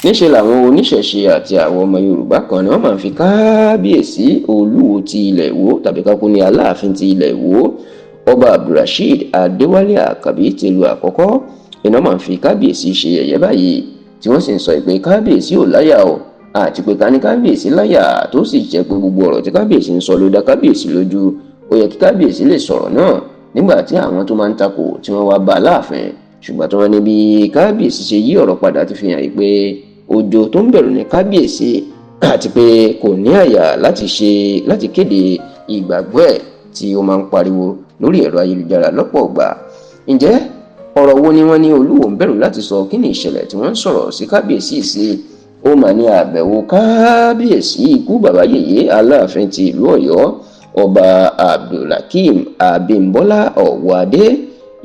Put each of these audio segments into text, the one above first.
Níṣẹ́ làwọn oníṣẹ̀ṣe àti àwọn ọmọ Yorùbá kan ni wọ́n máa ń fi Kábíyèsí Olúwo ti ilẹ̀ Ìwó, tàbí kákó ní Aláàfin ti ilẹ̀ Ìwó, Ọba Abdulrasheed Adéwálé Àkànbí tìlú àkọ́kọ́, iná máa ń fi kábíyèsí ṣe yẹ̀yẹ́ báyìí, tí wọ́n sì ń sọ pé kábíyèsí ò láyà o, àti pé ká ní kábíyèsí láyà, tó sì jẹ́ pé gbogbo ọ̀rọ̀ tí kábíyèsí ń sọ ló dá kábíyèsí lójú, ó yẹ kí kábíyèsí lè sọ̀rọ̀ náà nígbà tí àwọn tó máa ń takò tí wọ́n wá bá a láàfin. Ṣùgbọ́n tí wọ́n ní bí kábíyèsí ṣe yí ọ̀rọ̀ padà ti fi hàn yìí pé òjò tó ń bẹ̀rù ní kábíyèsí, àti pé kò ní àyà láti ṣe láti kéde ìgbàgbọ́ ẹ̀ tí ó máa ń pariwo lórí ẹ̀rọ ayélujára lọ́pọ̀ ìgbà. Ǹjẹ́ ọ̀rọ̀ wo ni wọ́n ní Olúwo ń bẹ̀rù láti sọ? Kí ni ìṣẹ̀lẹ̀ tí wọ́n ń sọ̀rọ̀ sí kábíyèsí sí? Ó mà ní àbẹ̀wò kábíyèsí ikú bàbá yèyé Aláàfin ti ìlú Ọ̀yọ́, Ọba Abdulhakeem Abímbọ́lá Ọ̀wọ́adé,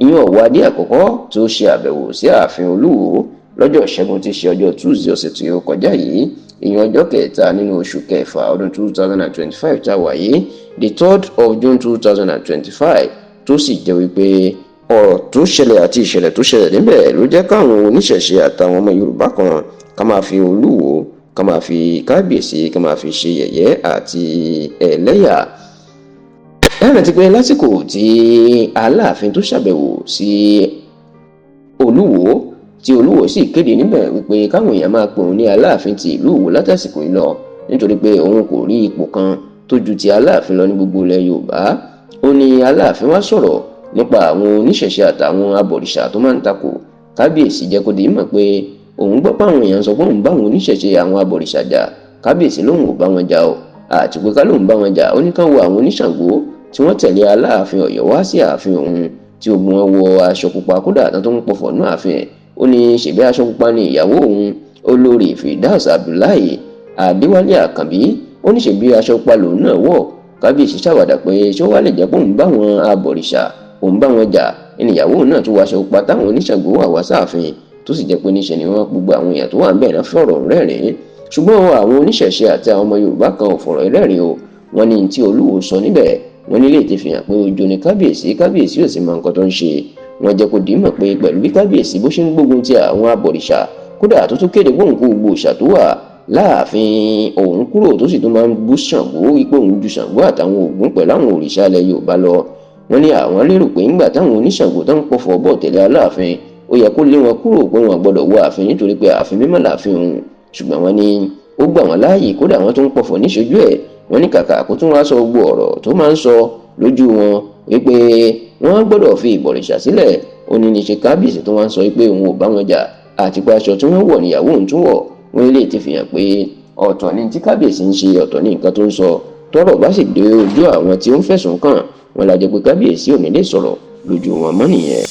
ìyẹn Ọ̀wọ́adé àkọ́kọ́, tó ṣe àbẹ̀wò sí ààfin Olúwo lọ́jọ́ Ìṣẹ́gun tí ṣe ọjọ́ Tuesday ọ̀sẹ̀ tí ó kọjá yìí, ìyẹn ọjọ́ kẹta nínú oṣù kẹfà ọdún 2025 tá a wà yìí, the 3rd of June 2025, tó sì jẹ́ wípé ọ̀rọ̀ tó ṣẹlẹ̀ àti ìṣẹ̀lẹ̀ tó ṣẹlẹ̀ níbẹ̀ ló jẹ́ káwọn oníṣẹ̀ṣe àtàwọn ọmọ Yorùbá kan ká máa fi Olúwo, ká máa fi kábíyèsí, ká máa fi ṣe yẹ̀yẹ́ àti ẹlẹ́yà. Ẹ rántí pé lásìkò tí Aláàfin tó ṣàbẹ̀wò sí Olúwo, tí Olúwo sì kéde níbẹ̀ wípé káwọn èèyàn máa pè òun ní Aláàfin ti ìlú Ìwó látàsìkò yìí lọ, nítorí pé òun kò rí ipò kan tó ju ti Aláàfin lọ ní gbogbo ilẹ̀ Yorùbá, ó ní Aláàfin wá sọ̀rọ̀ nípa àwọn oníṣẹ̀ṣe àtàwọn abọ̀rìṣà tó máa ń takò kábíyèsí. Jẹ́ kó di mọ̀ pé òun gbọ́ pé àwọn èèyàn sọ pé òun bá àwọn oníṣẹ̀ṣe, àwọn abọ̀rìṣà jà. Kábíyèsí lòun ò bá wọn jà o, àti pé ká lòun bá wọn jà, ó ní kán wo àwọn oníṣàngó tí wọ́n tẹ̀lé Aláàfin Ọ̀yọ́ wá sí ààfin òun, tí ogun wọn wọ aṣọ pupa, kódà tán tó ń pọfọ̀ nú ààfin ẹ̀. Ó ní ṣèbí aṣọ pupa ni ìyàwó òun, Olórí Firdaus Abdullahi Adéwálé Àkànbí. Ó ní ṣèbí aṣọ pupa lòun náà wọ̀. Kábíyèsí ṣàwàdà pé ṣé ó wá lè jẹ́ pé òun bá wọn abọ̀rìṣà, òun bá wọn jà, ìyàwó òun náà tún wọ aṣọ pupa táwọn oníṣàngó wà wá sáàfin, tó sì jẹ́ pé níṣe ni wọ́n gbogbo àwọn èèyàn tó wà ń bẹ̀ náà fọ̀rọ̀ rẹ́rìn-ín. Ṣùgbọ́n àwọn oníṣẹ̀ṣe àti àwọn ọmọ Yorùbá kan ò fọ̀rọ̀ rẹ́rìn o. Wọ́n ní tí Olúwo sọ níbẹ̀, wọ́n ní lè ti fi hàn pé ojo ni kábíyèsí, kábíyèsí ò sì mọ nǹkan tó ń ṣe. Wọ́n jẹ́ kó dì í mọ̀ pé pẹ̀lú bí kábíyèsí bó ṣe ń gbógun ti àwọn abọ̀rìṣà, kódà tó tún kéde pé òun kó gbogbo òòṣà tó wà láàfin òun kúrò, tó sì tún máa ń bú Ṣàngó wípé òun ju Ṣàngó àtàwọn Ògún pẹ̀lú àwọn òrìṣà ilẹ̀ Yorùbá lọ. Wọ́n ní àwọn lérò pé ńgbà táwọn oníṣàngó tó ń pọ̀fọ̀ bọ̀ tẹ̀lé Aláàfin, ó yẹ kó lé wọn kúrò, pé wọn gbọ́dọ̀ wọ ààfin, nítorí pé ààfin mímọ́ lààfin òun. Ṣùgbọ́n wọ́n ní ó gbà wọ́n láàyè, kódà wọ́n tún ń pọ̀fọ̀ níṣojú ẹ̀. Wọ́n ní kàkà kó tún wá sọ gbogbo ọ̀rọ̀ tó máa ń sọ lójú wọn wípé wọ́n gbọ́dọ̀ fi ìbọ̀rìṣà sílẹ̀, ó ní ní ṣe kábíyèsí tó wá ń sọ wípé òun ò bá wọn jà, àti pé aṣọ tí wọ́n wọ̀ níyàwó òun tún wọ̀. Wọ́n lè ti fi hàn pé ọ̀tọ̀ ni tí kábíyèsí ń ṣe, ọ̀tọ̀ ní nǹkan tó ń sọ. Tọ́rọ̀ bá sì dé ojú àwọn tí ó ń fẹ̀sùn kàn wọ́n, la jẹ́ pé kábíyèsí ò ní lè sọ̀rọ̀ lójú wọn mọ́ nìyẹn.